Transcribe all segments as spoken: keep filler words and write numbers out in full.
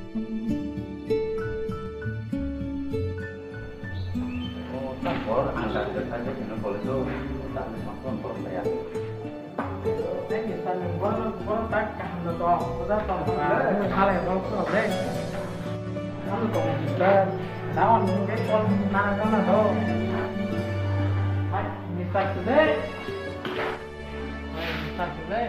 Oh, tak bor, ang dari dari saja kena boleh tu, tak ada smartphone bor saya. Thank you, sir. Bor, bor tak kaham na to, udah to, ah, ini salah ya, bor, bor, deh. Kamu to, sir. Dawan mungkin kol nana kana to. Hai, Mister Sule. Hai, Mister Sule.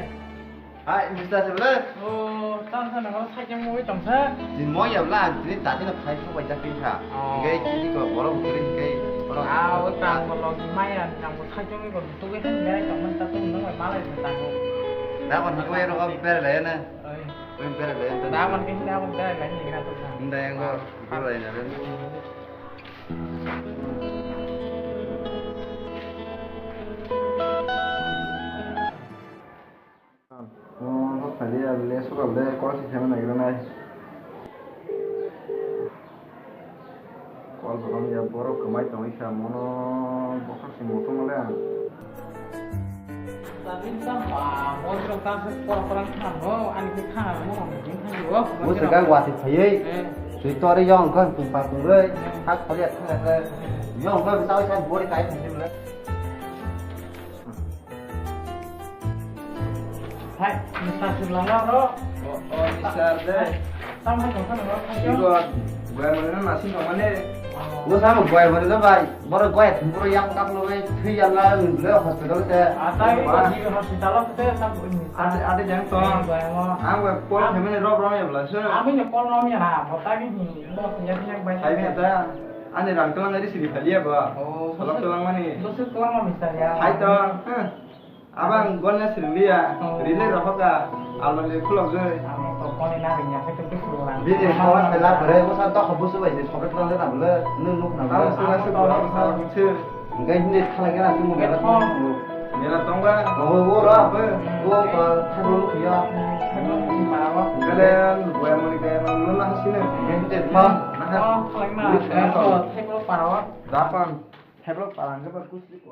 Hai, Mister Sule. Oh, tan tan nang sakjang mui tongsa. Din mo ya bla, din ta din phai phai jak pin kha. Oh. Ngai ki ko boro bukri ngai boro. Ah, o tang ko log maya nang ko sakjang ko tu ke ngai tong man ta tu nang mai malai ta ko. Da ko ni ko ro ko ber le na. Oi. Ko ber le ta. Da man ke da ko ber le ni na to. Nda yang ko ko le na. Oh, no, tadi ya, le, suka le, kau sih sama lagi, nai. Kol belum ya, borok kemai tong, isa mono, bokar si moto male. Bo se gai wati phaiwi, sui tori yong khe pung pa pung rwi, hak kholi ya thang ya khe, yong khe bisa bisa bori kai thang sih male. Hai, Mister Siblang ro. Oh, oh, Mister de. Tamo hai tongkha nang ro, hai yo. Ibo, gua mana nasi tong mane. Oh. Gua sama gua mana do bai. Boro gua thum boro yang tak lo bai. Thui yang la lo hospital te. Ah, tai, wah. Di hospital te tak ini. Ade, ade jang tong. Gua mo. Ang gua call family rob rom ya bla. Ami ne call rom ya na, bota ki ni. Bo ya ya bai. Hai me ta. Ani rang kelang ari siri khalia ba. Oh, solok kelang mani. Bosok kelang ma Mister ya. Hai to. Huh. Abang gonna siriliya, oh. Rile rohoka, almari khulok joi. Ang to koni na rinya, hai to kusu lang. Bini kawan bela bere, ko sa to habu su bai, sobe tlang na bole, nu nuk na bole. Ang sura su, ang sura su. Ngai hini thala gana su mobile. Mela tongba. Oh, oh, ra. Oh, ba, thabo ya. Kalian, boya mani kaya mani, lu na sini. Ngai hini thala. Nah, oh, thala na. Lu thala. Oh, thala para. Dapan. Thabo para, ngai ba kusu.